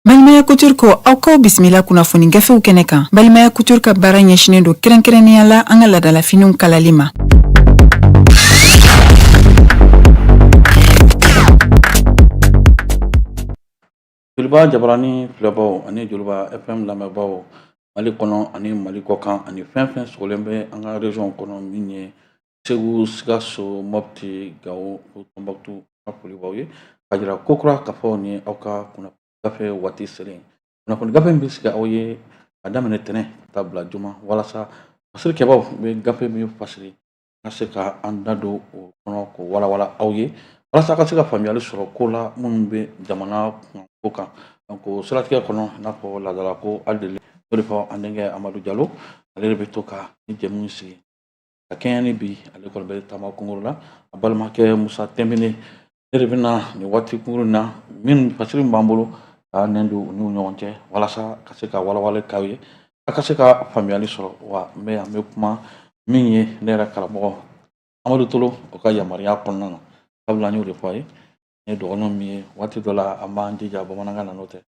Balimaya Couture ko aw k'aw bisimila kunnafoni gafew kɛnɛ kan. Balimaya Couture ka baara ɲɛsinnen don kɛrɛnkɛrɛnnenya la an ka laadalafiniw kalali ma. Joliba jabarani filɛbaw ani Joliba FM lamɛnbaaw Mali kɔnɔ ani Mali kɔkan ani fɛn fɛn sogolen bɛ an ka région kɔnɔ min ye Segu, Sikaso, Mopti, Gawo, Tombouctou, ka foli b'aw ye ka jira kokura k'a fɔ nin ye aw ka kunnafoni gafe waati selen. Kunnafoni gafe min bɛ sigi aw ye ka daminɛ tɛnɛn ka taa bila juma walasa fasirikɛbaw bɛ gafe min fasiri ka se ka an da don o kɔnɔ k'o walawala aw ye walasa ka se ka faamuyali sɔrɔ ko la minnu bɛ jamana ko kan. Donc o siratigɛ kɔnɔ, i n'a fɔ laadala ko hali deli o de fɔ, an denkɛ Amadu Jalo, ale de bɛ to ka ni jɛmu sigi ka kɛɲɛ ni bi. Ale kɔni bɛ taama kunkuru la, a balimakɛ Musa Tɛnbine, ne de bɛna nin waati kunkuru na min fasiri min b'an bolo k'a nɛn don u n'u ɲɔgɔn cɛ walasa ka se ka walawala k'aw ye, a ka se ka faamuyali sɔrɔ. Wa n bɛ yan, n bɛ kuma min ye ne yɛrɛ karamɔgɔ Amadu Tolo, o ka yamaruya kɔnɔna na, sabula n y'o de fɔ a ye, ne dɔgɔnin min ye waati dɔ la an b'an jija bamanankan na, n'o tɛ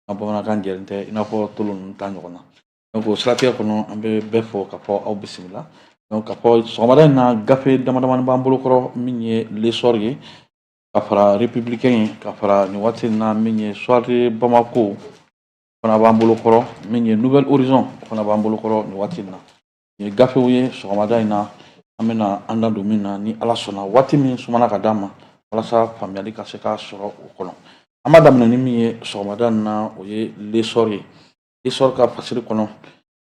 an bamanankan jɛlen tɛ i n'a fɔ Tolo ninnu ta ɲɔgɔn na. Donc o siratigɛ kɔnɔ, an bɛ bɛɛ fɔ k'a fɔ aw bisimila. Donc k'a fɔ sɔgɔmada in na, gafe dama damani b'an bolo kɔrɔ, min ye L'Essor ye, ka fara Républicain ye, ka fara nin waati in na min ye Soir de Bamako fana b'an bolo kɔrɔ, min ye Nouvel Horizon fana b'an bolo kɔrɔ nin waati in na. Nin ye gafew ye sɔgɔmada in na, an bɛna an da don min na ni Ala sɔnna, waati min sumana ka d'an ma, walasa faamuyali ka se ka sɔrɔ o kɔnɔ. An b'a daminɛ ni min ye sɔgɔmada in na, o ye L'Essor ye. Essor ka fasiri kɔnɔ,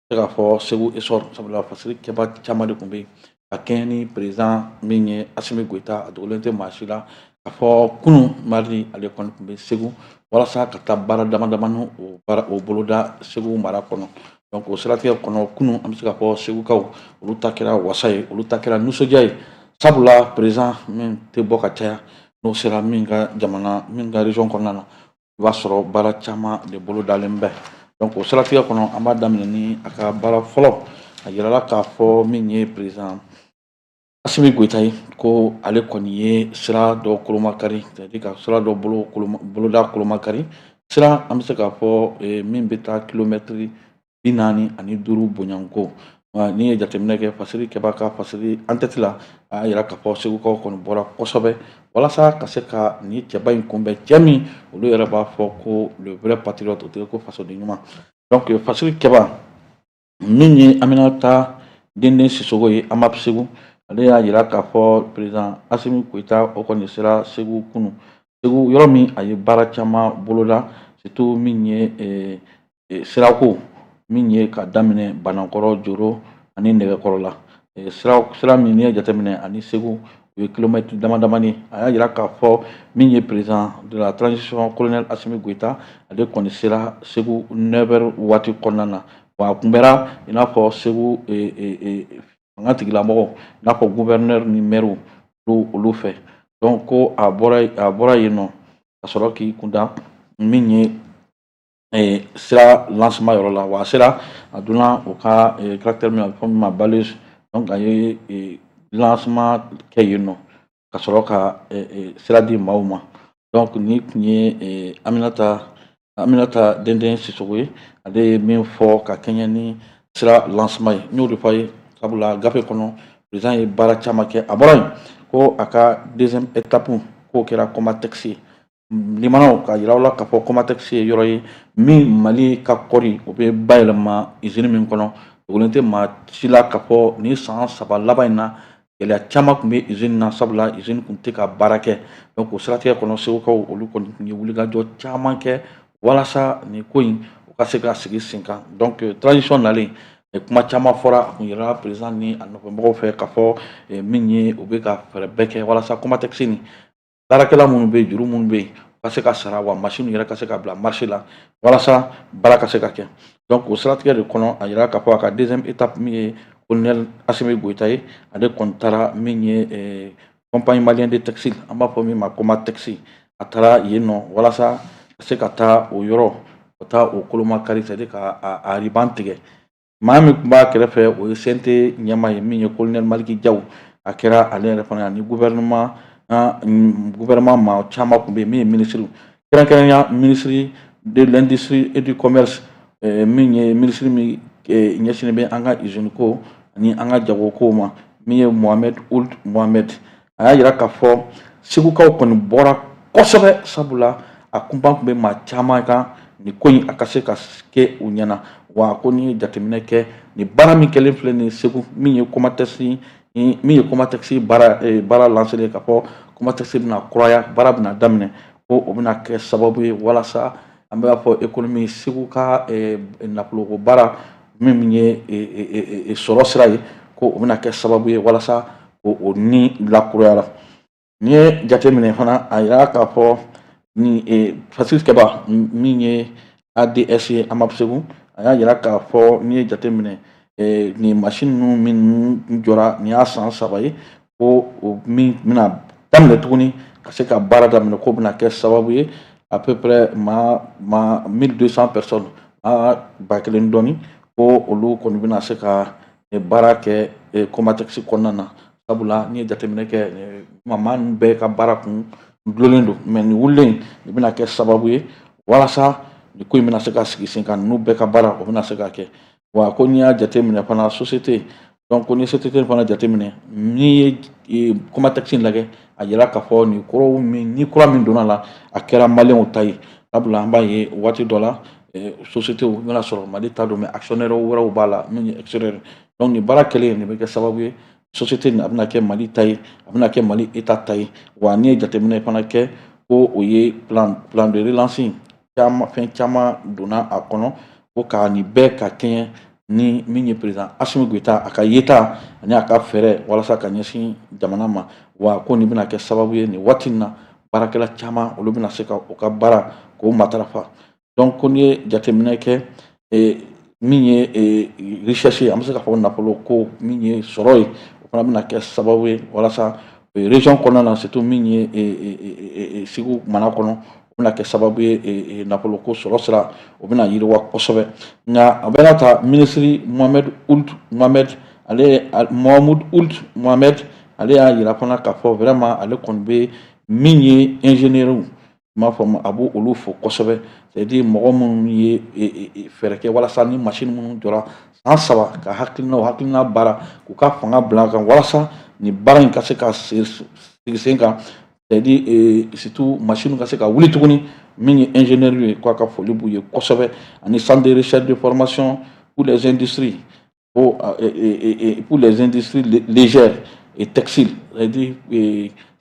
se k'a fɔ Segu Essor, sabula fasiri kɛba caman de tun bɛ yen ka kɛɲɛ ni président min ye Asimi Goyita. A dogolen tɛ maa si la k'a fɔ kunun mardi, ale kɔni tun bɛ Segu walasa ka taa baara dama damani o baara o boloda Segu mara kɔnɔ. Donc o siratigɛ kɔnɔ, kunun an bɛ se k'a fɔ Segukaw olu ta kɛra wasa ye, olu ta kɛra nisɔndiya ye, sabula président min tɛ bɔ ka caya, n'o sera min ka jamana, min ka région kɔnɔna na, i b'a sɔrɔ baara caman de bolo dalen bɛ. Donc o siratigɛ kɔnɔ, an b'a daminɛ ni a ka baara fɔlɔ. A yirala k'a fɔ min ye président Asimi Goyita ye, ko ale kɔni ye sira dɔ kolomakari, c'est-à-dire ka sira dɔ bolo boloda kolomakari. Sira an bɛ se k'a fɔ min bɛ taa kilomɛtiri 45 bonyanko. N'i ye jateminɛ kɛ fasiri kɛba ka fasiri en-tête la, a y'a yira k'a fɔ Segukaw kɔni bɔra kosɛbɛ walasa ka se ka nin cɛba in kunbɛn, cɛ min olu yɛrɛ b'a fɔ ko le vrai patriote, o tɛ ko fasoden ɲuman. Donc fasiri kɛba min ye Aminata Denden Sisoko ye, AMAP Segu, ale y'a yira k'a fɔ président Asimi Goyita, o kɔni sera Segu kunu, Segu yɔrɔ min a ye baara caman boloda, surtout min ye sirako min ye ka daminɛ Banakɔrɔ, Joro ani Nɛgɛkɔrɔ la. Sira min n'i ye jateminɛ ani Segu, o ye kilomɛtiri dama damani. A y'a yira k'a fɔ min ye président de la transition, colonel Asimi Goyita, ale kɔni sera Segu 9 heures waati kɔnɔna na. Wa a kunbɛra i n'a fɔ Segu fanga tigilamɔgɔw, i n'a fɔ gouverneur ni maire olu fɛ. Donc ko a bɔra yen nɔ ka sɔrɔ k'i kunda min ye sira lancement yɔrɔ la. Wa a sera, a donna u ka tracteur min a bɛ fɔ min ma baleuse. Donc a ye lancement kɛ yen nɔ ka sɔrɔ ka sira di maaw ma. Donc ni tun ye Aminata Denden Sisoko ye, ale ye min fɔ ka kɛɲɛ ni sira lancement ye. N y'o de fɔ a ye, sabula gafe kɔnɔ président ye baara caman kɛ. A bɔra yen ko a ka deuxième étape k'o kɛra Comatex ye. Limanaw ka yira aw la k'a fɔ Comatex ye yɔrɔ ye min Mali ka kɔɔri o bɛ bayɛlɛma usine min kɔnɔ. Dogolen tɛ maa si la k'a fɔ nin san 3 laban in na, gɛlɛya caman tun bɛ usine na, sabula usine tun tɛ ka baara kɛ. Donc o siratigɛ kɔnɔ, Segukaw olu kɔni tun ye wulikajɔ caman kɛ walasa nin ko in o ka se ka sigi sen kan. Donc transition nalen, kuma caman fɔra, a kun yirala président ni a nɔfɛmɔgɔw fɛ k'a fɔ min ye u bɛ ka fɛɛrɛ bɛɛ kɛ walasa Comatex nin baarakɛla minnu bɛ yen, juru minnu bɛ yen, ka se ka sara, wa machine yɛrɛ ka se ka bila marché la walasa baara ka se ka kɛ. Donc o siratigɛ de kɔnɔ, a yira k'a fɔ a ka deuxième étape min ye colonel Asimi Goyita ye, ale kɔni taara min ye Compagnie malienne de textile, an b'a fɔ min ma Comatex. A taara yen nɔ walasa ka se ka taa o yɔrɔ ka taa o kolomakari, c'est à dire ka a ruban tigɛ. Maa min tun b'a kɛrɛfɛ, o ye CNT ɲɛmaa ye min ye colonel Maliki Jaw. A kɛra ale yɛrɛ fana ani gouvernement maa caman tun bɛ yen, min ye minisiriw, kɛrɛnkɛrɛnnenya minisiri de l'Industrie et du Commerce, min ye minisiri min ɲɛsinnen bɛ an ka usine ko ani an ka jago kow ma, min ye Mohamed Ould Mohamed, a y'a jira k'a fɔ Segukaw kɔni bɔra kosɛbɛ, sabula a kunpan tun bɛ maa caman kan nin ko in a ka se ka kɛ u ɲɛna. Wa ko n'i ye jateminɛ kɛ, nin baara min kɛlen filɛ nin Segu, min ye Comatex, min ye Comatex baara lancé k'a fɔ Comatex bɛna kuraya, baara bɛna daminɛ, ko o bɛna kɛ sababu ye walasa an b'a fɔ économie Segu ka nafoloko baara min ye sɔrɔ sira ye, ko o bɛna kɛ sababu ye walasa o ni lakurayara. N'i ye jateminɛ fana, a yira k'a fɔ ni Fasiri Kɛba, min ye ADS ye AMAP Segu, a y'a jira k'a fɔ n'i ye jateminɛ nin machine ninnu min jɔra, nin y'a san 3 ye, ko o min bɛna daminɛ tuguni ka se ka baara daminɛ, k'o bɛna kɛ sababu ye à peu près maa 1200 personnes, maa 1000 dɔɔni, ko olu kɔni bɛna se ka baara kɛ Comatex kɔnɔna na. Sabula n'i ye jateminɛ kɛ, maa ninnu bɛɛ ka baara kun dulonlen don, mais nin wulilen nin bɛna kɛ sababu ye walasa nin ko in bɛna se ka sigi sen kan, ninnu bɛɛ ka baara o bɛna se ka kɛ. Wa ko n'i y'a jateminɛ fana, société, donc ko ni société fana jateminɛ, n'i ye Comatex lajɛ, a yira k'a fɔ nin kɔrɔw min ni kura min donna la, a kɛra maliyɛnw ta ye. Sabula an b'a ye waati dɔ la, société i bɛna sɔrɔ Mali ta don, mais actionnaire wɛrɛw b'a la min ye extérieur. Donc nin baara kɛlen, nin bɛ kɛ sababu ye société nin a bɛna kɛ Mali ta ye, a bɛna kɛ Mali État ta ye. Wa n'i ye jateminɛ fana kɛ, ko o ye plan de relance caman, fɛn caman donna a kɔnɔ, ko ka nin bɛɛ ka kɛɲɛ ni min ye président Assimi Goïta a ka yeta ani a ka fɛɛrɛ walasa ka ɲɛsin jamana ma. Wa ko nin bɛna kɛ sababu ye nin waati in na, baarakɛla caman olu bɛna se ka u ka baara k'o matarafa. Donc ko n'i ye jateminɛ kɛ, min ye richesse ye, an bɛ se k'a fɔ nafolo ko min ye sɔrɔ ye, o fana bɛna kɛ sababu ye walasa région kɔnɔna na, surtout min ye Segu mara kɔnɔ, o bɛna kɛ sababu ye nafolo ko sɔrɔ sira o bɛna yiriwa kosɛbɛ. Nka a bɛɛ n'a ta, minisiri Mohamed Ould Mohamed, ale Mohamed Ould Mohamed, ale y'a yira fana k'a fɔ vraiment ale kɔni bɛ min ye ingénieur, n b'a fɔ a b'o olu fo kosɛbɛ, c'est à dire mɔgɔ minnu ye fɛɛrɛ kɛ walasa ni machine minnu jɔra san 3, ka hakilina baara k'u ka fanga bila kan walasa nin baara in ka se ka sigi sen kan, c'est à dire surtout machine ka se ka wuli tuguni, min ye ingénieur ye, k'a ka foli b'u ye kosɛbɛ. Ani centre de recherche de formation pour les industries, pour les industries légères et textiles, c'est-à-dire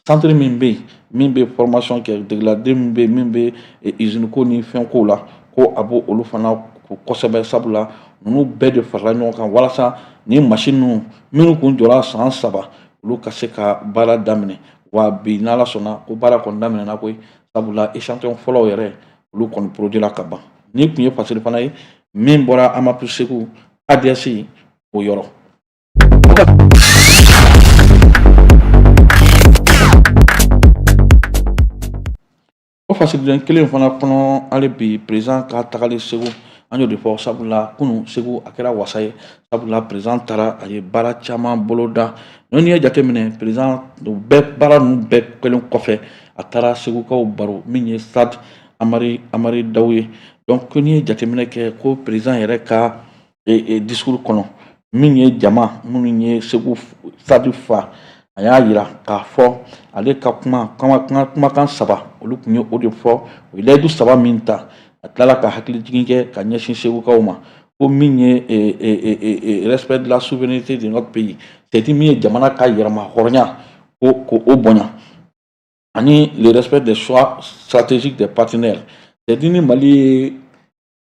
centre min bɛ yen min bɛ formation kɛ, degeladen min bɛ yen min bɛ usine ko ni fɛn kow la, ko a b'o olu fana kosɛbɛ. Sabula ninnu bɛɛ de farala ɲɔgɔn kan walasa ni machine ninnu minnu kun jɔra san 3, olu ka se ka baara daminɛ. Wa bi n'Ala sɔnna, ko baara kɔni daminɛna koyi, sabula échantillon fɔlɔw yɛrɛ olu kɔni produit la ka ban. Ni tun ye fasiri fana ye min bɔra AMAP Segu ADS o yɔrɔ. O fasiliden kelen fana kɔnɔ, hali bi président ka tagali Segu, an y'o de fɔ, sabula kunun Segu a kɛra wasa ye, sabula président taara, a ye baara caman boloda. N'i ye jateminɛ, président bɛɛ baara ninnu bɛɛ kɛlen kɔfɛ, a taara Segukaw baro min ye stade Amari Daw ye. Donc n'i ye jateminɛ kɛ, ko président yɛrɛ ka discours kɔnɔ, min ye jama minnu ye Segu stade fa, a y'a yira k'a fɔ ale ka kumakan 3 olu tun ye o de fɔ, o ye layidu 3 min ta. A tilala ka hakili jigin kɛ ka ɲɛsin Segukaw ma, ko min ye respect de la souveraineté de notre pays, c'est à dire min ye jamana ka yɛrɛma hɔrɔnya ko k'o bonya, ani le respect des choix stratégiques des partenaires, c'est à dire ni Mali ye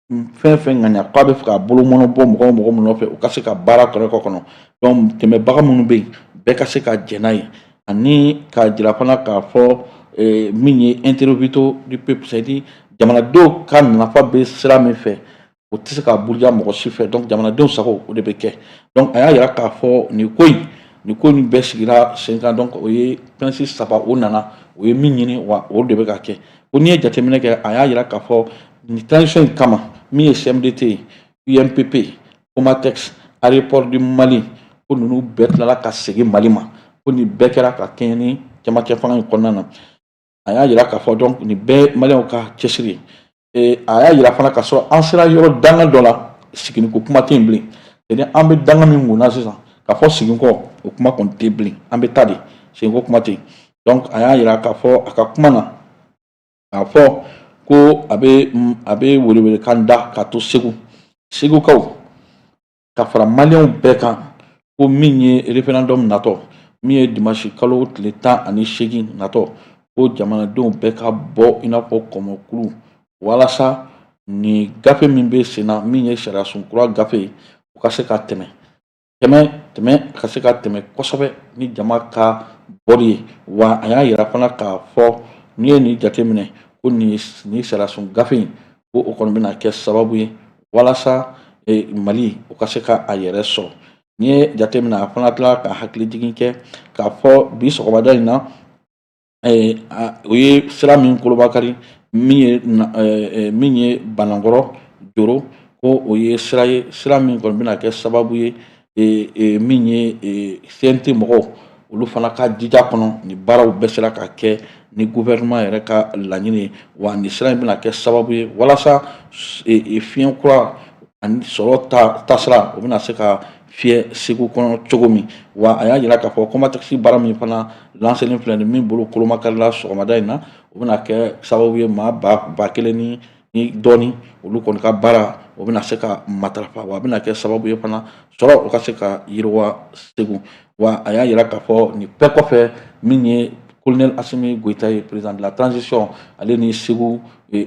fɛn fɛn ŋaniya k'a bɛ fɛ k'a bolo mɔnɔ bɔ mɔgɔ o mɔgɔ min nɔfɛ, u ka se ka baara kɔrɔ kɔnɔ. Donc tɛmɛbaga minnu bɛ yen, bɛɛ ka se ka jɛn n'a ye, ani k'a jira fana k'a fɔ min ye intérêt vitaux du peuple, c'est à dire jamanadenw ka nafa bɛ sira min fɛ, o tɛ se ka buruja mɔgɔ si fɛ. Donc jamanadenw sago o de bɛ kɛ. Donc a y'a yira k'a fɔ nin ko in bɛɛ sigira sen kan. Donc o ye principe 3, o nana o ye min ɲini, wa o de bɛ ka kɛ. Ko n'i ye jateminɛ kɛ, a y'a yira k'a fɔ nin transition in kama, min ye CMDT ye, UMPP, Comatex, aéroport du Mali, ko ninnu bɛɛ tilala ka segin Mali ma, ko nin bɛɛ kɛra ka kɛɲɛ ni cɛmancɛ fanga in kɔnɔna na. A y'a yira k'a fɔ donc nin bɛɛ maliyɛnw ka cɛsiri ye. A y'a yira fana k'a sɔrɔ an sera yɔrɔ danga dɔ la, seginko kuma tɛ yen bilen. C'est-à-dire an bɛ danga min kunna sisan, k'a fɔ segin kɔ, o kuma kɔni tɛ bilen, an bɛ taa de, seginko kuma tɛ yen. Donc a y'a yira k'a fɔ a ka kuma na k'a fɔ ko a bɛ welewelekan da k'a to Segu, Segukaw ka fara Maliyɛnw bɛɛ kan, ko min ye référendum natɔ, min ye dimanche kalo tile 18 natɔ, ko jamanadenw bɛɛ ka bɔ i n'a fɔ kɔmɔkulu, walasa nin gafe min bɛ sen na, min ye sariyasun kura gafe ye, o ka se ka tɛmɛ tɛmɛ tɛmɛ ka se ka tɛmɛ kosɛbɛ ni jama ka bɔli ye. Wa a y'a yira fana k'a fɔ n'i ye nin jateminɛ, ko nin sariyasun gafe in, ko o kɔni bɛna kɛ sababu ye walasa Mali o ka se ka a yɛrɛ sɔrɔ. N'i ye jateminɛ, a fana tila ka hakili jigin kɛ k'a fɔ bi sɔgɔmada in na, o ye sira min kolobakari, min ye Banankɔrɔ Joro, ko o ye sira ye, sira min kɔni bɛna kɛ sababu ye, min ye CNT mɔgɔw, olu fana ka jija kɔnɔ, nin baaraw bɛɛ sera ka kɛ ni gouvernement yɛrɛ ka laɲini ye. Wa nin sira in bɛna kɛ sababu ye walasa fiɲɛ kura ani sɔrɔ taasira, o bɛna se ka fiyɛ Segu kɔnɔ cogo min. Wa a y'a jira k'a fɔ Comatex baara min fana lancelen filɛ nin, min bolo kolomakarila sɔgɔmada in na, o bɛna kɛ sababu ye maa 1000 ni dɔɔni, olu kɔni ka baara o bɛna se ka matarafa. Wa a bɛna kɛ sababu ye fana sɔrɔ o ka se ka yiriwa Segu. Wa a y'a jira k'a fɔ nin bɛɛ kɔfɛ, min ye colonel Assimi Goïta ye, président de la transition, ale ni Segu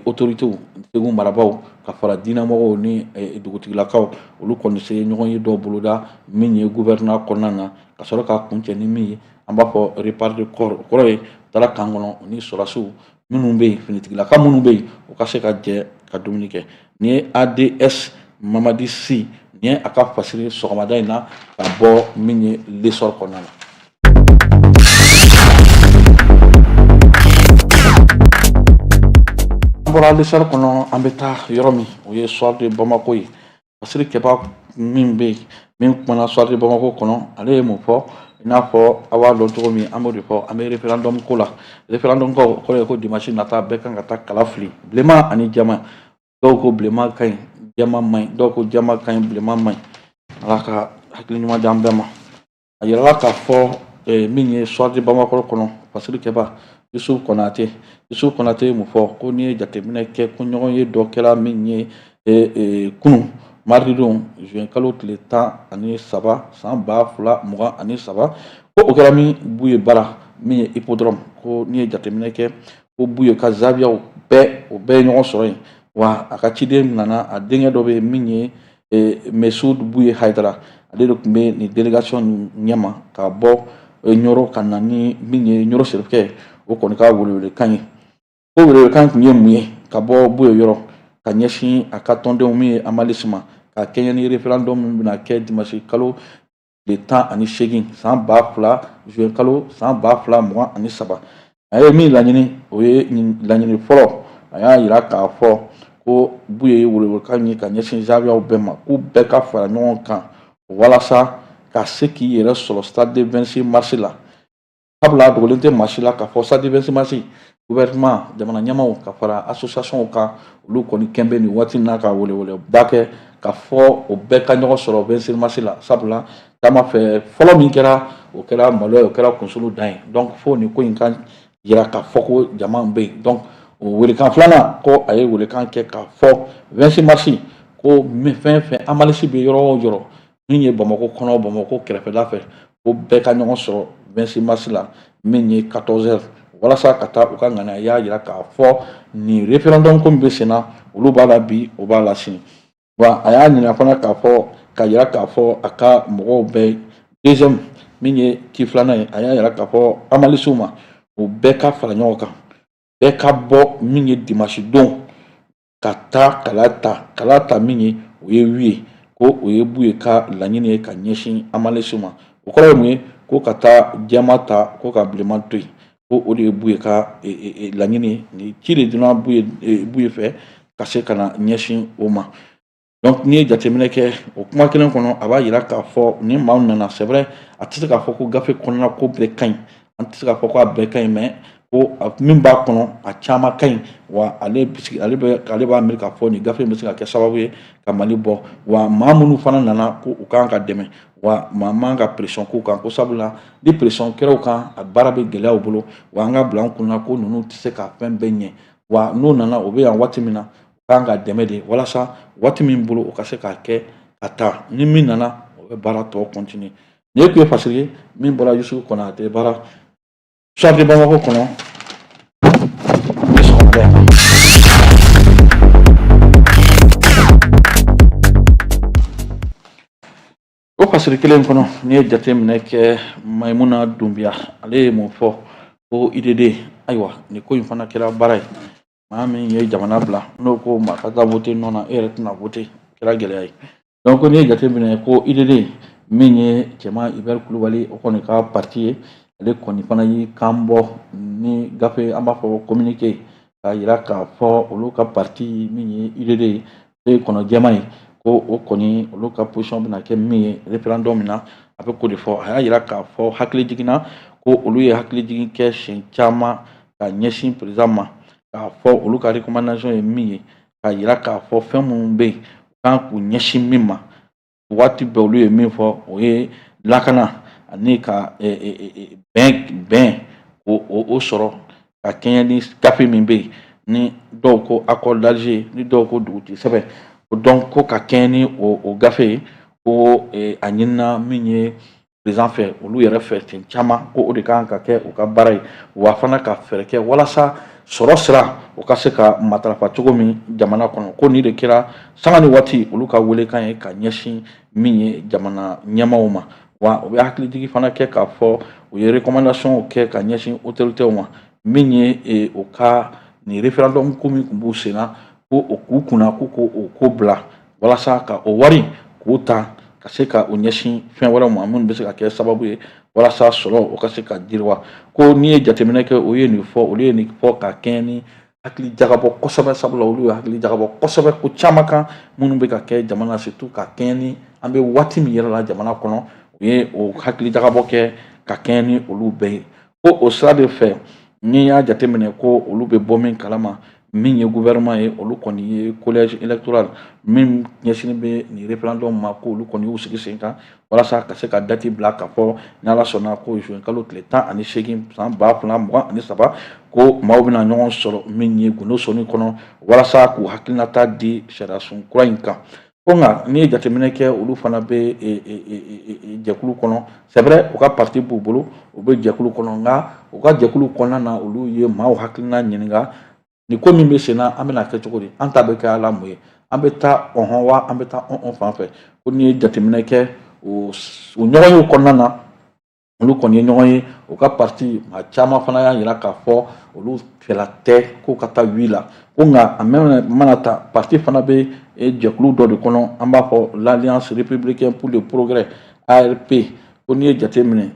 autorités, Segu marabaaw ka fara diinɛmɔgɔw ni dugutigilakaw, olu kɔni se ɲɔgɔn ye dɔw boloda min ye gouvernement kɔnɔna na, ka sɔrɔ ka kuncɛ ni min ye, an b'a fɔ repas de corps. O kɔrɔ ye u taara camp kɔnɔ, ni sɔrɔdasiw minnu bɛ yen, finitigilaka minnu bɛ yen, u ka se ka jɛ ka dumuni kɛ. Nin ye ADS Mamadi Si, nin ye a ka fasiri sɔgɔmada in na ka bɔ min ye L'Essor kɔnɔna na. An bɔra L'Essor kɔnɔ, an bɛ taa yɔrɔ min, o ye Soir de Bamako ye. Fasiri kɛba min bɛ yen, min kumana Soir de Bamako kɔnɔ, ale ye mun fɔ? I n'a fɔ aw b'a dɔn cogo min, an b'o de fɔ, an bɛ référendum ko la. Référendum ko kɔrɔ ye ko dimanche nata, bɛɛ kan ka taa kala fili, bilenman ani jɛman. Dɔw ko bilenman ka ɲi, jɛman man ɲi. Dɔw ko jɛman ka ɲi, bilenman man ɲi. Ala ka hakili ɲuman di an bɛɛ ma. A yirala k'a fɔ min ye Soir de Bamako kɔnɔ, fasiri kɛba Yusuf Konate, Yusuf Konate ye mun fɔ? Ko n'i ye jateminɛ kɛ, ko ɲɔgɔn ye dɔ kɛra min ye kunun mardi don, juin kalo tile 13 san 2023, ko o kɛra min Buye bara, min ye hippodrome. Ko n'i ye jateminɛ kɛ, ko Buye ka zawiyaw bɛɛ, o bɛɛ ye ɲɔgɔn sɔrɔ yen. Wa a ka ciden nana, a denkɛ dɔ bɛ yen min ye Mesud Buye Hayidara, ale de tun bɛ nin délégation ɲɛma ka bɔ Ɲɔrɔ ka na ni min ye Ɲɔrɔ serifukɛ, o kɔni ka welewelekan ye. Ko welewelekan tun ye mun ye ka bɔ Buye yɔrɔ ka ɲɛsin a ka tɔndenw, min ye Amalisi ma, ka kɛɲɛ ni référendum min bɛna kɛ dimanche kalo tile 18 san 2000, juin kalo san 2023? A ye min laɲini, o ye laɲini fɔlɔ, a y'a yira k'a fɔ ko Buye ye welewelekan ye ka ɲɛsin zawiyaw bɛɛ ma, k'u bɛɛ ka fara ɲɔgɔn kan walasa ka se k'i yɛrɛ sɔrɔ stade de 26 mars la. Sabula a dogolen tɛ maa si la k'a fɔ stade de 26 mars, gouvernement, jamana ɲɛmaaw ka fara association kan, olu kɔni kɛn bɛ nin waati in na ka weleweleda kɛ ka fɔ o bɛɛ ka ɲɔgɔn sɔrɔ 26 mars la. Sabula taama fɛ fɔlɔ min kɛra, o kɛra maloya ye, o kɛra kunsulu dan ye. Donc fo nin ko in ka yira k'a fɔ ko jama bɛ yen. Donc o welekan filanan, ko a ye welekan kɛ k'a fɔ 26 mars, ko fɛn fɛn Amalisi bɛ yɔrɔ o yɔrɔ, min ye Bamakɔ kɔnɔ, Bamakɔ kɛrɛfɛla fɛ, ko bɛɛ ka ɲɔgɔn sɔrɔ 26 mars la, min ye 14 heures, walasa ka taa u ka ŋaniya y'a jira k'a fɔ nin référendum ko min bɛ sen na, olu b'a la bi, o b'a la sini. Wa a y'a ɲininka fana k'a fɔ ka jira k'a fɔ a ka mɔgɔw bɛɛ, deuxième min ye ci filanan ye, a y'a jira k'a fɔ Amalisiw ma, o bɛɛ ka fara ɲɔgɔn kan, bɛɛ ka bɔ min ye dimanche don ka taa kala ta, kala ta min ye, o ye oui ye. Ko o ye Buye ka laɲini ye ka ɲɛsin Amalisiw ma. O kɔrɔ ye mun ye? Ko ka taa jɛman ta, ko ka bilenman to yen. Ko o de ye Buye ka laɲini ye. Nin ci de donna Buye fɛ ka se ka na ɲɛsin o ma. Donc n'i ye jateminɛ kɛ o kuma kelen kɔnɔ, a b'a jira k'a fɔ ni maaw nana, c'est vrai, a tɛ se k'a fɔ ko gafe kɔnɔna ko bɛɛ ka ɲi, an tɛ se k'a fɔ ko a bɛɛ ka ɲi, mais Ko min b'a kɔnɔ a caman ka ɲi, wa ale ale b'a miiri k'a fɔ nin gafe in bɛ se ka kɛ sababu ye ka Mali bɔ. Wa maa minnu fana nana, ko u kan ka dɛmɛ, wa maa man ka pression k'u kan, ko sabula ni pression kɛra u kan, a baara bɛ gɛlɛya u bolo. Wa an ka bila an kunna ko ninnu tɛ se ka fɛn bɛɛ ɲɛ. Wa n'u nana, u bɛ yan waati min na, u kan ka dɛmɛ de walasa waati min bolo, u ka se k'a kɛ ka taa. Ni min nana, o bɛ baara tɔ continuer. Nin ye tun ye fasiri ye min bɔra Yusufu Konate bara Soir de Bamako kɔnɔ sɔgɔmada in na. O fasiri kelen kɔnɔ, n'i ye jateminɛ kɛ, Mayimuna Dunbiya, ale ye mun fɔ? Ko UDD, ayiwa, nin ko in fana kɛra baara ye. Maa min ye jamana bila, n'o ko maa ka taa voter non na, e yɛrɛ tɛna voter, kɛra gɛlɛya ye. Donc n'i ye jateminɛ ko UDD, min ye Cɛma Hubert Kulubali, o kɔni ka parti ye, ale kɔni fana y'i kan bɔ ni gafe, an b'a fɔ communiqué, k'a yira k'a fɔ olu ka parti min ye UDD ye, n'o ye kɔnɔ jɛman ye, ko o kɔni olu ka position bɛna kɛ min ye référendum min na, a bɛ k'o de fɔ. A y'a yira k'a fɔ hakili jiginna ko olu ye hakili jigin kɛ siɲɛ caman ka ɲɛsin président ma, k'a fɔ olu ka recommandation ye min ye, k'a yira k'a fɔ fɛn minnu bɛ yen, u kan k'u ɲɛsin min ma waati bɛɛ. Olu ye min fɔ, o ye lakana ani ka bɛn o sɔrɔ ka kɛɲɛ ni gafe min bɛ yen, ni dɔw ko accord d'Alger, ni dɔw ko dugutigi sɛbɛn. Donc ko ka kɛɲɛ ni o gafe ye, ko a ɲinina min ye président fɛ, olu yɛrɛ fɛ sen caman, ko o de kan ka kɛ u ka baara ye. Wa fana ka fɛɛrɛ kɛ walasa sɔrɔ sira o ka se ka matarafa cogo min jamana kɔnɔ. Ko nin de kɛra sanga ni waati olu ka welekan ye ka ɲɛsin min ye jamana ɲɛmaaw ma. Wa u bɛ hakilijigin fana kɛ k'a fɔ u ye recommandation kɛ ka ɲɛsin autorités ma, min ye o ka nin référendum ko min tun b'u sen na, ko o k'u kunna, ko k'o ko bila walasa ka o wari k'o ta ka se ka o ɲɛsin fɛn wɛrɛw ma minnu bɛ se ka kɛ sababu ye walasa sɔrɔ o ka se ka jiriwa. Ko n'i ye jateminɛ kɛ, o ye nin fɔ, olu ye nin fɔ ka kɛɲɛ ni hakili jagabɔ kosɛbɛ, sabula olu ye hakili jagabɔ kosɛbɛ ko caman kan minnu bɛ ka kɛ jamana, surtout ka kɛɲɛ ni an bɛ waati min yɛrɛ la jamana kɔnɔ. U ye o hakili jagabɔ kɛ ka kɛɲɛ ni olu bɛɛ ye. Ko o sira de fɛ, n'i y'a jateminɛ ko olu bɛ bɔ min kalama, min ye gouvernement ye, olu kɔni ye collège électoral min ɲɛsinnen bɛ nin référendum ma, ko olu kɔni y'u sigi sen kan walasa ka se ka date bila k'a fɔ ni Ala sɔnna, ko juin kalo tile 18 san 2023, ko maaw bɛna ɲɔgɔn sɔrɔ min ye gundo sɔnni kɔnɔ walasa k'u hakilinata di sariyasun kura in kan. Ko nka n'i ye jateminɛ kɛ, olu fana bɛ jɛkulu kɔnɔ. C'est vrai, u ka parti b'u bolo, u bɛ jɛkulu kɔnɔ, nka u ka jɛkulu kɔnɔna na, olu ye maaw hakilina ɲininka nin ko min bɛ sen na, an bɛna kɛ cogo di, an ta bɛ kɛ ala mun ye, an bɛ taa ɔhɔn wa an bɛ taa ɔn fan fɛ. Ko n'i ye jateminɛ kɛ o ɲɔgɔnyew kɔnɔna na, olu kɔni ye ɲɔgɔn ye, u ka parti maa caman fana y'a jira k'a fɔ olu fɛla tɛ ko ka taa oui la. Ko nka a mana ta, parti fana bɛ jɛkulu dɔ de kɔnɔ, an b'a fɔ l'Alliance républicaine pour le progrès, ARP. Ko n'i ye jateminɛ,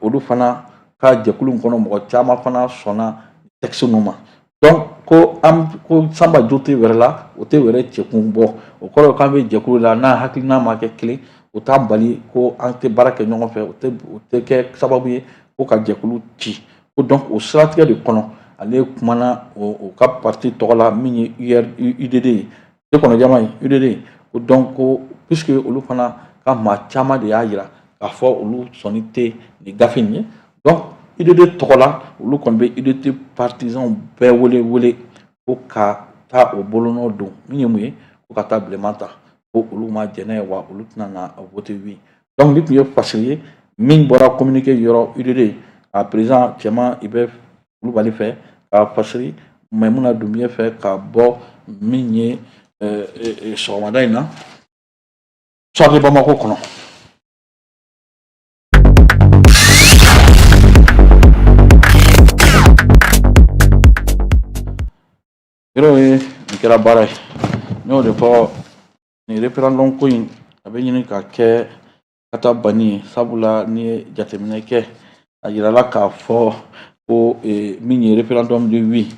olu fana ka jɛkulu in kɔnɔ, mɔgɔ caman fana sɔnna texte ninnu ma. Donc ko an ko sanba jo tɛ wɛrɛ la, o tɛ wɛrɛ cɛkun bɔ. O kɔrɔ k'an bɛ jɛkulu la, n'a hakilina ma kɛ kelen, o t'an bali ko an tɛ baara kɛ ɲɔgɔn fɛ, o tɛ kɛ sababu ye ko ka jɛkulu ci. Ko donc o siratigɛ de kɔnɔ, ale kumana o ka parti tɔgɔ la min ye UDD ye, ne kɔnɔjama ye UDD. Ko donc ko puisque olu fana ka maa caman de y'a jira k'a fɔ olu sɔnni tɛ nin gafe in ye, donc UDD tɔgɔ la, olu kɔni bɛ UDD partisans bɛɛ wele wele ko ka taa o bolonɔ don min ye mun ye, ko ka taa bilenman ta, ko olu ma jɛn n'a ye, wa olu tɛna na voter oui. Donc nin tun ye fasiri ye min bɔra communiqué yɔrɔ UDD a président Cɛman Hubert Kulubali fɛ, ka fasiri Mayimuna Dunbiya fɛ, ka bɔ min ye sɔgɔmada in na Soir de Bamako kɔnɔ. Yɔrɔ ye nin kɛra baara ye, n y'o de fɔ, nin référendum ko in a bɛ ɲini ka kɛ ka taa banni ye, sabula n'i ye jateminɛ kɛ, a yirala k'a fɔ ko min ye référendum du oui,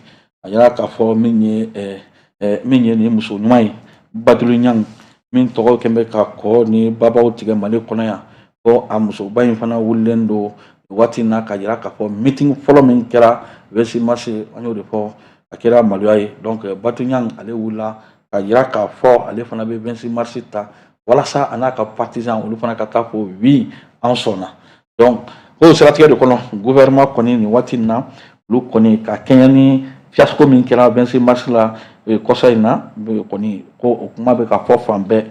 a yira k'a fɔ min ye nin muso ɲuman ye, Badulu Ɲang, min tɔgɔ kɛn bɛ ka kɔ ni babaw tigɛ Mali kɔnɔ yan, ko a musoba in fana wulilen don waati in na ka yira k'a fɔ meeting fɔlɔ min kɛra 26 mars, an y'o de fɔ, a kɛra maloya ye. Donc Batouly Niang, ale wulila ka jira k'a fɔ ale fana bɛ 26 mars ta walasa a n'a ka partisan, olu fana ka taa fɔ oui, an sɔnna. Donc o siratigɛ de kɔnɔ, gouvernement kɔni, nin waati in na, olu kɔni ka kɛɲɛ ni fiasco min kɛra 26 mars la kɔsa in na kɔni, ko o kuma bɛ ka fɔ fan bɛɛ.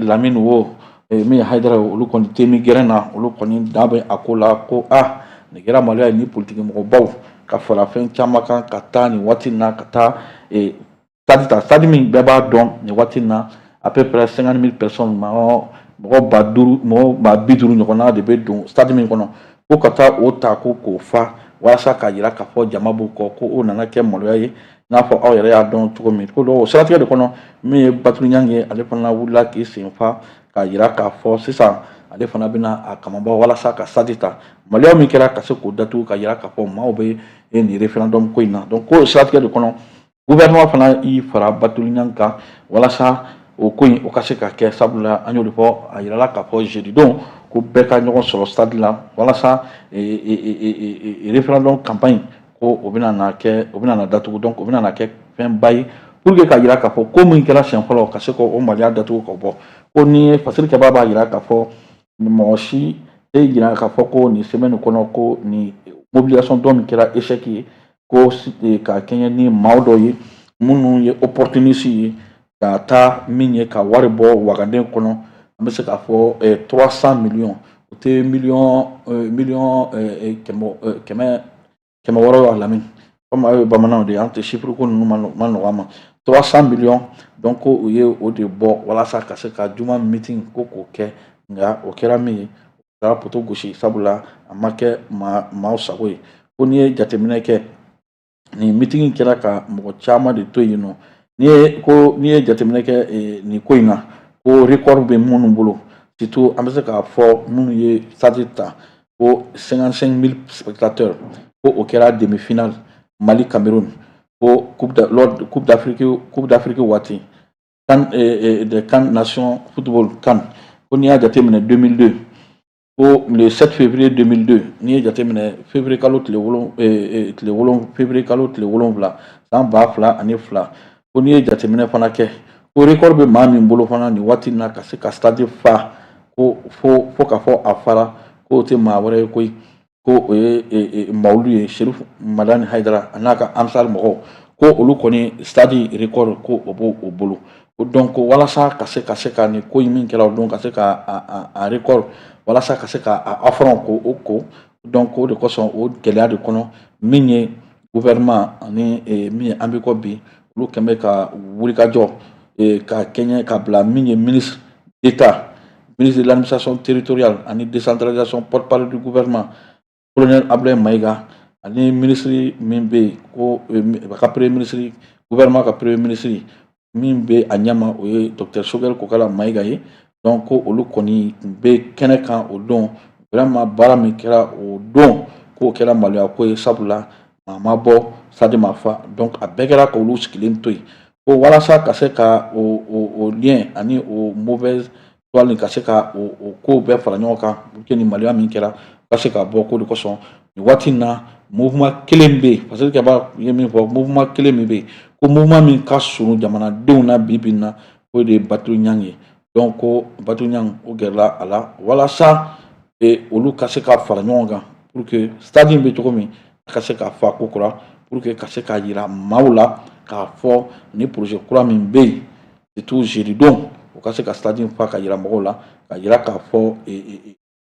Lamine wo, min ye Hayidara ye, olu kɔni temi gɛrɛn na, olu kɔni da bɛ a ko la ko a nin kɛra maloya ye ni politiki mɔgɔbaw ka fara fɛn caman kan ka taa nin waati in na ka taa stade ta, stade min bɛɛ b'a dɔn nin waati in na, à peu près 50 000 personnes, mɔgɔ 5000, mɔgɔ 50,000 ɲɔgɔnna de bɛ don stade min kɔnɔ, ko ka taa o ta ko k'o fa walasa k'a jira k'a fɔ jama b'u kɔ, ko o nana kɛ maloya ye, i n'a fɔ aw yɛrɛ y'a dɔn cogo min. Ko donc o siratigɛ de kɔnɔ, min ye Batouly Niang ye, ale fana wulila k'i sen fa k'a jira k'a fɔ sisan ale fana bɛna a kamabɔ walasa ka stade ta, maloya min kɛra ka se k'o datugu, ka jira k'a fɔ maaw bɛ nin référendum ko in na. Donc ko o siratigɛ de kɔnɔ, gouvernement fana y'i fara Batouly Niang kan walasa o ko in o ka se ka kɛ, sabula an y'o de fɔ, a yirala k'a fɔ jeudi don ko bɛɛ ka ɲɔgɔn sɔrɔ stade la walasa référendum campagne ko o bɛna na kɛ, o bɛna na datugu. Donc o bɛna na kɛ fɛnba ye pour que ka jira k'a fɔ ko min kɛra siɲɛ fɔlɔ, ka se k'o maloya datugu ka bɔ. Ko ni ye fasiri kɛbaa b'a jira k'a fɔ mɔgɔ si tɛ jira k'a fɔ ko nin semaine kɔnɔ, ko nin mobilisation dɔ min kɛra échec ye, ko ka kɛɲɛ ni maa dɔw ye minnu ye opportuniste ye, ka taa min ye ka wari bɔ waganden kɔnɔ, an bɛ se k'a fɔ 300 millions, o tɛ miliyɔn 600 a lamini, komi aw ye bamananw de ye, an tɛ chiffre ko ninnu ma nɔgɔ an ma. 300 millions, donc ko u ye o de bɔ walasa ka se ka juma meeting ko k'o kɛ, nka o kɛra min ye, o kɛra poto gosi, sabula a ma kɛ maaw sago ye. Ko n'i ye jateminɛ kɛ, nin meeting kɛra ka mɔgɔ caman de to yen nɔ. N'i ye ko n'i ye jateminɛ kɛ nin ko in na, ko record bɛ minnu bolo, surtout an bɛ se k'a fɔ minnu ye stade ta, ko 55 000 spectateurs, ko o kɛra demi-finale Mali Cameroun, ko coupe d'Afrique waati, CAN de CAN nation football CAN, ko n'i y'a jateminɛ 2002, ko le 7 février 2002, n'i ye jateminɛ février kalo tile wolon tile wolon février kalo tile 7 san 2002, ko n'i ye jateminɛ fana kɛ, ko record bɛ maa min bolo fana nin waati in na ka se ka stade fa, ko fo ka fɔ a fara, k'o tɛ maa wɛrɛ ye koyi, ko o ye Mawulu ye, Cherif Madani Hayidara a n'a ka Ansar mɔgɔw, ko olu kɔni stade record ko o b'o o bolo. Donc walasa ka se ka nin ko in min kɛra o don, ka se ka a record, walasa ka se ka a affront ko o ko. Donc o de kosɔn, o gɛlɛya de kɔnɔ, min ye gouvernement ani min ye Ambikɔ bi, olu kɛn bɛ ka wulikajɔ ka kɛɲɛ ka bila min ye ministre d'État, ministre de l'administration territoriale ani décentralisation, porte-parole du gouvernement, colonel Abdoulaye Maïga, ani ministre min bɛ yen ko ka premier ministre, gouvernement ka premier ministre min bɛ a ɲɛma, o ye docteur Choguel Kokalla Maïga ye. Donc ko olu kɔni tun bɛ kɛnɛ kan o don. Vraiment, baara min kɛra o don, k'o kɛra maloya ko ye, sabula maa ma bɔ, stade ma fa. Donc a bɛɛ kɛra k'olu sigilen to yen, ko walasa ka se ka o lien ani o mauvaise toile, ka se ka o kow bɛɛ fara ɲɔgɔn kan pour que ni maloya min kɛra ka se ka bɔ. Ko de kosɔn nin waati in na, mouvement kelen bɛ yen, parce que b'a ye min fɔ, mouvement kelen min bɛ yen, ko mouvement min ka surun jamanadenw na bi bi in na, o de ye Batouly Niang ye. Donc ko Batouly Niang o gɛrɛla a la walasa olu ka se ka fara ɲɔgɔn kan pour que stade in bɛ cogo min, a ka se ka fa ko kura, pour que ka se k'a jira maaw la k'a fɔ ni projet kura min bɛ yen, surtout jeudi don, o ka se ka stade in fa ka jira mɔgɔw la, ka jira k'a fɔ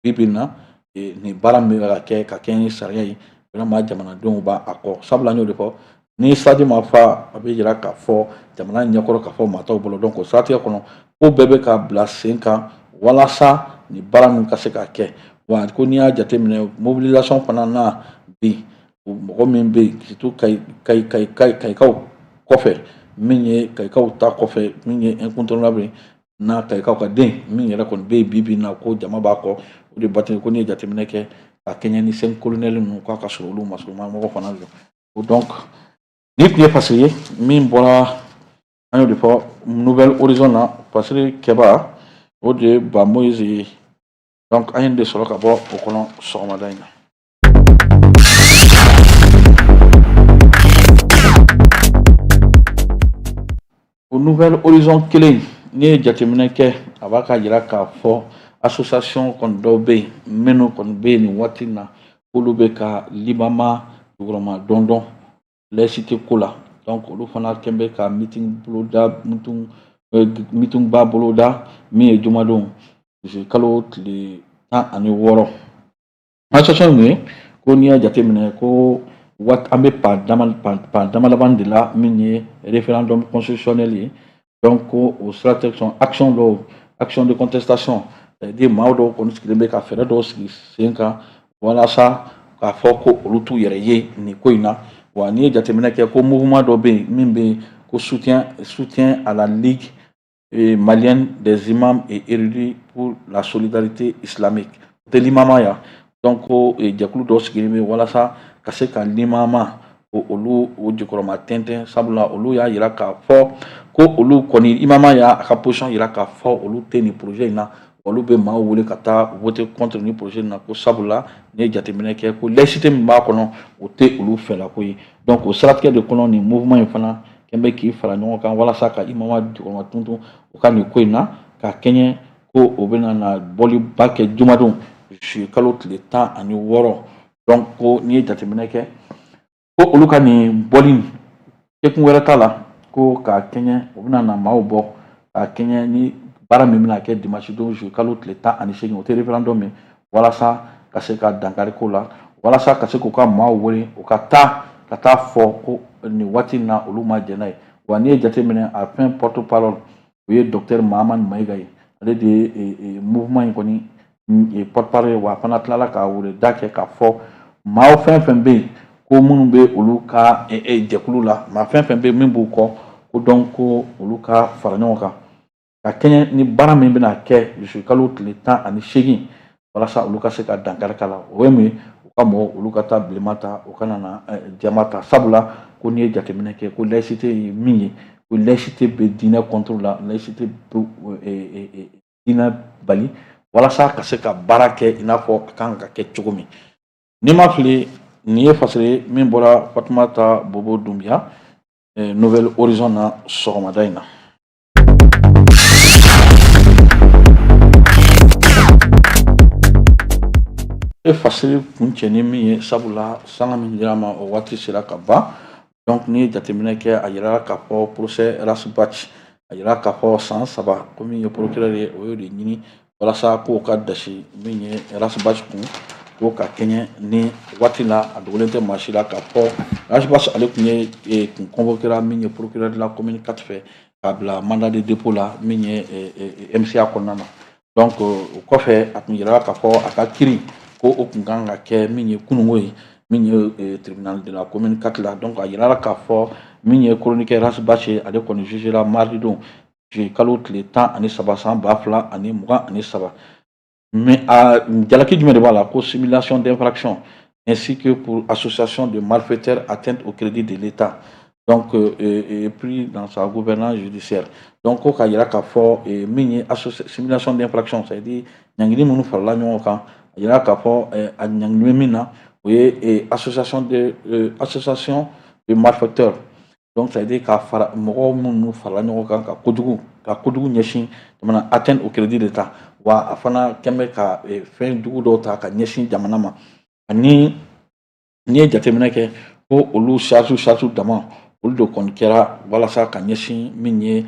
bi bi in na, nin baara min bɛ ka kɛ ka kɛɲɛ ni sariya ye, vraiment jamanadenw b'a a kɔ, sabula n y'o de fɔ, ni stade ma fa, a bɛ jira k'a fɔ jamana ɲɛkɔrɔ, k'a fɔ maa tɔw bolo. Donc o siratigɛ kɔnɔ, ko bɛɛ bɛ ka bila sen kan walasa nin baara ninnu ka se ka kɛ. Wa ko n'i y'a jateminɛ mobilisation fana na bi, mɔgɔ min bɛ yen, surtout Kayi Kayi Kayi Kayi Kayikaw kɔfɛ, min ye Kayikaw ta kɔfɛ, min ye incontournable ye n'a Kayikaw ka den min yɛrɛ kɔni bɛ yen bi bi in na, ko jama b'a kɔ, o de Batouly. Ko n'i ye jateminɛ kɛ ka kɛɲɛ ni cinq colonel ninnu, k'a ka sɔrɔ olu masuruma mɔgɔ fana don. Donc nin tun ye fasiri ye min bɔra, an y'o de fɔ, Nouvel Horizon na, fasiri kɛba o de ye Ba Moïse ye. Donc an ye nin de sɔrɔ ka bɔ o kɔnɔ sɔgɔmada in na. O Nouvel Horizon kelen, n'i ye jateminɛ kɛ, a b'a ka jira k'a fɔ association kɔni dɔw bɛ yen minnu kɔni bɛ yen nin waati in na, k'olu bɛ ka limama jukɔrɔma dɔndɔn laïcité ko la. Donc olu fana kɛn bɛ ka meeting boloda, meeting ba boloda min ye jumadon kalo tile 16. Association mun ye ko n'i y'a jateminɛ ko waati an bɛ pan dama laban de la min ye référendum constitutionnel ye. Donc ko o siratigɛ sɔn action dɔw, action de contestation, c'est-à-dire maa dɔw kɔni sigilen bɛ ka fɛɛrɛ dɔw sigi sen kan walasa k'a fɔ ko olu t'u yɛrɛ ye nin ko in na. Wa n'i ye jateminɛ kɛ ko mouvement dɔ bɛ yen min bɛ yen ko soutien à la Ligue malienne des imams et érudits pour la solidarité islamique, o tɛ limama ya. Donc ko jɛkulu dɔ sigilen bɛ walasa ka se ka limama ko olu o jukɔrɔma tɛntɛn, sabula olu y'a yira k'a fɔ ko olu kɔni imama y'a ka position yira k'a fɔ olu tɛ nin projet in na. Olu bɛ maaw wele ka taa voter contre nin projet in na, ko sabula n'i ye jateminɛ kɛ ko laïcité min b'a kɔnɔ, o tɛ olu fɛlako ye. Donc o siratigɛ de kɔnɔ, nin mouvement in fana kɛn bɛ k'i fara ɲɔgɔn kan walasa ka imama jukɔrɔma tuntun u ka nin ko in na, ka kɛɲɛ ko o bɛna na bɔliba kɛ jumadon juillet kalo tile 16. Donc ko n'i ye jateminɛ kɛ ko olu ka nin bɔli kɛkun wɛrɛ t'a la ko k'a kɛɲɛ o bɛna na maaw bɔ k'a kɛɲɛ ni baara min bɛna kɛ dimanche don juillet kalo tile 18, o tɛ référendum ye, walasa ka se ka dankari ko la, walasa ka se k'u ka maaw wele u ka taa fɔ ko nin waati in na olu ma jɛn n'a ye. Wa n'i ye jateminɛ, a fɛn porte parole o ye docteur Mahamani Mayiga ye, ale de ye mouvement in kɔni porte parole ye. Wa a fana tilala ka wele da kɛ k'a fɔ maa fɛn fɛn bɛ yen ko minnu bɛ olu ka jɛkulu la, maa fɛn fɛn bɛ yen min b'u kɔ, ko donc ko olu ka fara ɲɔgɔn kan ka kɛɲɛ ni baara min bɛna kɛ juillet kalo tile 18, walasa olu ka se ka dankari k'a la. O ye mun ye? U ka mɔgɔw olu ka taa bilenman ta, u kana na jɛman ta, sabula ko n'i ye jateminɛ kɛ ko laïcité ye min ye, ko laïcité bɛ diinɛ contre la, laïcité bɛ diinɛ bali walasa ka se ka baara kɛ i n'a fɔ a kan ka kɛ cogo min. N'i ma fili, nin ye fasiri ye min bɔra Fatumata Bobo Dunbiya, Nouvel Horizon na sɔgɔmada in na. E fasiri kuncɛ ni min ye, sabula sanga min dira ma, o waati sera ka ban. Donc n'i ye jateminɛ kɛ, a yirala k'a fɔ procès Ras Bath, a yirala k'a fɔ san 3 ko min ye procureur ye, o y'o de ɲini walasa k'o ka dasi min ye Ras Bath kun ko ka kɛɲɛ ni waati la. A dogolen tɛ maa si la k'a fɔ Ras Bath ale tun ye kun convoquera min ye procureur de la commune 4 fɛ k'a bila mandat de dépôt la min ye MCA kɔnɔna na. Donc o kɔfɛ, a tun yirala k'a fɔ a ka kiiri ko o tun kan ka kɛ min ye kununko ye, min ye tribunal de la commune 4 la. Donc a yirala k'a fɔ min ye chroniqueur Ras Bath ye, ale kɔni jugera mardi don juillet kalo tile 13 san 2023. Mais a jalaki jumɛn de b'a la? Ko simulation d'infraction ainsi que pour association de malfaiteurs, atteinte au crédit de l'État, donc et pris dans sa gouvernance judiciaire. Donc ko k'a yira k'a fɔ min ye simulation d'infraction, c'est-à-dire ɲangili minnu farala ɲɔgɔn kan, a yira k'a fɔ a ɲangili bɛ min na, o ye association de malfaiteurs. Donc c'est à dire ka fara mɔgɔw minnu farala ɲɔgɔn kan ka kojugu ɲɛsin jamana, atteinte au crédit de l'État. Wa a fana kɛn bɛ ka fɛn jugu dɔw ta ka ɲɛsin jamana ma. Ani n'i ye jateminɛ kɛ ko olu charge dama olu de kɔni kɛra walasa ka ɲɛsin min ye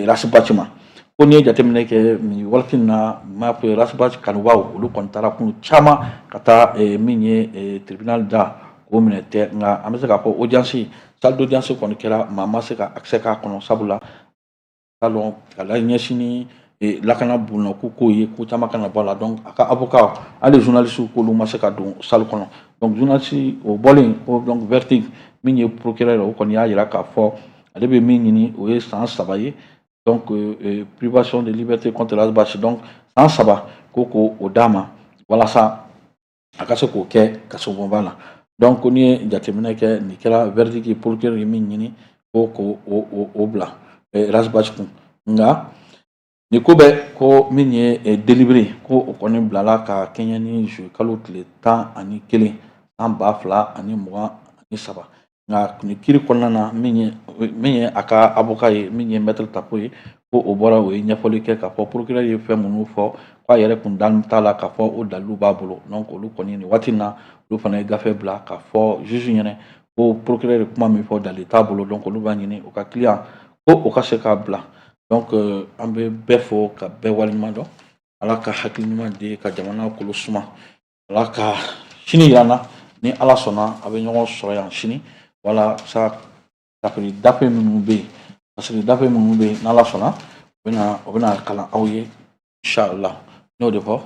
Ras Bath ma. Ko n'i ye jateminɛ kɛ nin waati in na, n b'a fɔ Ras Bath kanubaw olu kɔni taara kun caman ka taa min ye tribunal da k'o minɛ tɛ. Nka an bɛ se k'a fɔ audience, salle d'audience kɔni kɛra, maa ma se ka accès k'a kɔnɔ, sabula t'a dɔn ka la ɲɛsin ni lakana bonnako ko ye, ko caman kana bɔ a la. Donc a ka avocat hali journaliste k'olu ma se ka don salle kɔnɔ. Donc journaliste o bɔlen ko, donc verdict min ye procureur ye, o kɔni y'a yira k'a fɔ ale bɛ min ɲini, o ye san 3 ye. Donc privation de liberté contre Ras Bath, donc san 3 ko k'o d'a ma walasa a ka se k'o kɛ kasobonba la. Donc n'i ye jateminɛ kɛ, nin kɛra verdict ye, procureur ye min ɲini ko k'o o bila Ras Bath kun. Nka nin ko bɛ ko min ye délibéré, ko o kɔni bilala ka kɛɲɛ ni juillet kalo tile 11 san 2023. Nka nin kiri kɔnɔna na, min ye a ka avocat ye, min ye maître Tapo ye, ko o bɔra, o ye ɲɛfɔli kɛ k'a fɔ procureur ye fɛn minnu fɔ, k'a yɛrɛ kun dan t'a la, k'a fɔ o dalilu b'a bolo. Donc olu kɔni, nin waati in na, olu fana ye gafe bila k'a fɔ juge ɲɛna ko procureur ye kuma min fɔ, dalilu t'a bolo. Donc olu b'a ɲini u ka client ko o ka se k'a bila. Donc an bɛ bɛɛ fo ka bɛɛ waleɲuman dɔn. Ala ka hakili ɲuman di ka jamana kolo suma. Ala ka sini yira an na. Ni Ala sɔnna, a bɛ ɲɔgɔn sɔrɔ yan sini. Wala sa tafiri dafe minnu bɛ yen, tafsiri dafe minnu bɛ yen, n'Ala sɔnna, o bɛna kalan aw ye inshallah. N y'o de fɔ,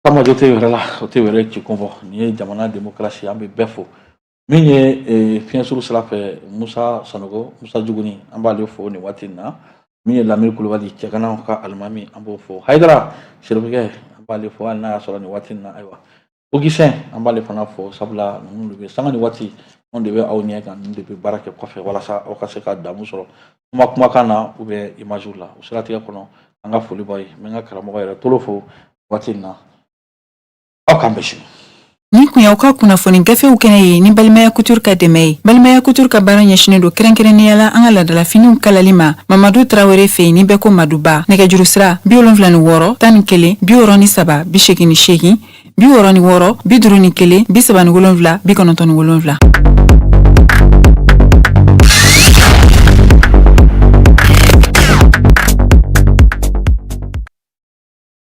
Samajo tɛ yɛrɛ la, o tɛ yɛrɛ ci kun fɔ. Nin ye jamana démocratie. An bɛ bɛɛ fo. Min ye fiɲɛsuru sira fɛ, Musa Sanogo, Musa Juguni, an b'ale fo nin waati in na. Min ye Lamini Kulubali, cɛganaw ka alimami, an b'o fo. Hayidara Serifukɛ, an b'ale fo, hali n'a y'a sɔrɔ nin waati in na, ayiwa, Ogisɛn, an b'ale fana fo, sabula ninnu de bɛ sanga ni waati, anw de bɛ aw ɲɛ kan, ninnu de bɛ baara kɛ kɔfɛ walasa aw ka se ka damu sɔrɔ kuma kumakan na ou bien image la. O siratigɛ kɔnɔ, an ka foli b'aw ye. N bɛ n ka karamɔgɔ yɛrɛ tolo fo waati in na. Aw k'an bɛn sini. Nin kun y'aw ka kunnafoni gafew kɛnɛ ye ni Balimaya Couture ka dɛmɛ ye. Balimaya Couture ka baara ɲɛsinen don kɛrɛnkɛrɛnnenya la an ka laadalafiniw kalali ma Mamadu Tarawele fɛ yen, ni bɛɛ ko Maduba. Nɛgɛjuru sira: 76 11 63 88, 66 51 37 97.